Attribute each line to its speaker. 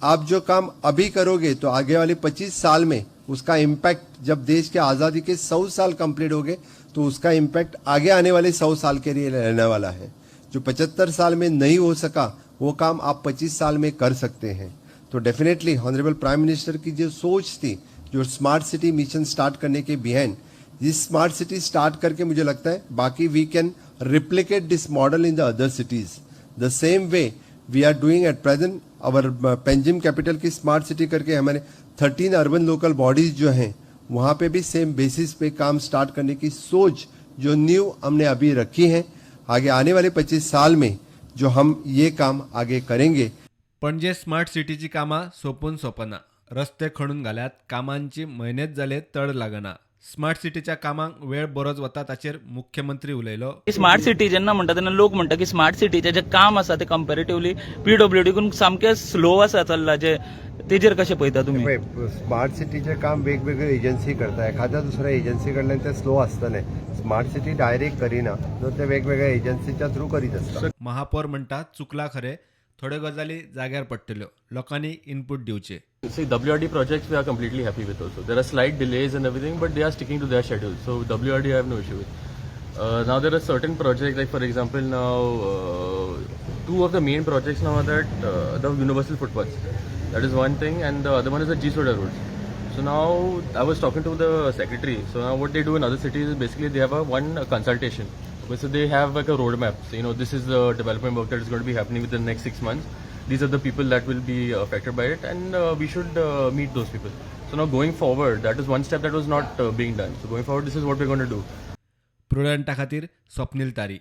Speaker 1: आप जो काम अभी करोगे तो आगे वाले 25 साल में उसका इम्पैक्ट, जब देश के आज़ादी के 100 साल कंप्लीट हो गए, तो उसका इम्पैक्ट आगे आने वाले 100 साल के लिए रहने वाला है। जो 75 साल में नहीं हो सका, वो काम आप 25 साल में कर सकते हैं। तो डेफिनेटली ऑनरेबल प्राइम मिनिस्टर की जो सोच थी, जो स्मार्ट सिटी मिशन स्टार्ट करने के बिहाइंड, जिस स्मार्ट सिटी स्टार्ट करके मुझे लगता है बाकी we can replicate this model in the other cities, the same way we are doing at present our Panjim capital की स्मार्ट सिटी करके हमारे 13 urban local bodies जो हैं, वहाँ पे भी सेम बेसिस पे काम स्टार्ट करने की सोच जो नींव हमने अभी रखी है, आगे आने वाले 25 साल में जो हम ये काम आगे करेंगे।
Speaker 2: पणजे स्मार्ट सिटीची कामां सोंपून सोंपना. रस्ते खणून घाल्यात, कामांची म्हयनेच जाले तड लागना. स्मार्ट सिटीच्या कामांक वेळ बरोच वता, ताचेर मुख्यमंत्री उलयलो.
Speaker 3: स्मार्ट सिटी जेन्ना म्हणटा तेन्ना लोक म्हणटा की स्मार्ट सिटीचें जें काम आसा तें कंपेरेटिवली पीडब्ल्यूडीकून सामकें स्लो आसा चल्लां जे, तेजेर कशें पळयता तुमी?
Speaker 1: पळय, स्मार्ट सिटीचें काम वेगवेगळे एजन्सी करता. एखाद्या दुसऱ्या एजन्सी कडल्यान ते स्लो आसतलें. स्मार्ट सिटी डायरेक्ट करिना, तर ते वेगवेगळ्या एजन्सीच्या थ्रू करीत आसता.
Speaker 2: महापौर म्हणटा, चुकला खरें, थोड्यो गजाली जाग्यार पडटल्यो, लोकांनी इनपूट दिवचे.
Speaker 4: See, WRD projects we are completely happy with also. There are slight delays and everything, but they are sticking to their schedule. So WRD I have no issue with. Now there are certain projects, like for example now, two of the main projects now are that the universal footpaths. That is one thing, and the other one is the G Soda roads. So now I was talking to the secretary. So now what they do in other cities is basically they have a one consultation. Okay, so they have like a roadmap. So, this is the development work that is going to be happening within the next 6 months. These are the people that will be affected by it, and we should meet those people. So now going forward, that is one step that was not being done. So going forward, this is what we're going to do.
Speaker 2: प्रुडंटा खातीर स्वप्नील तारी.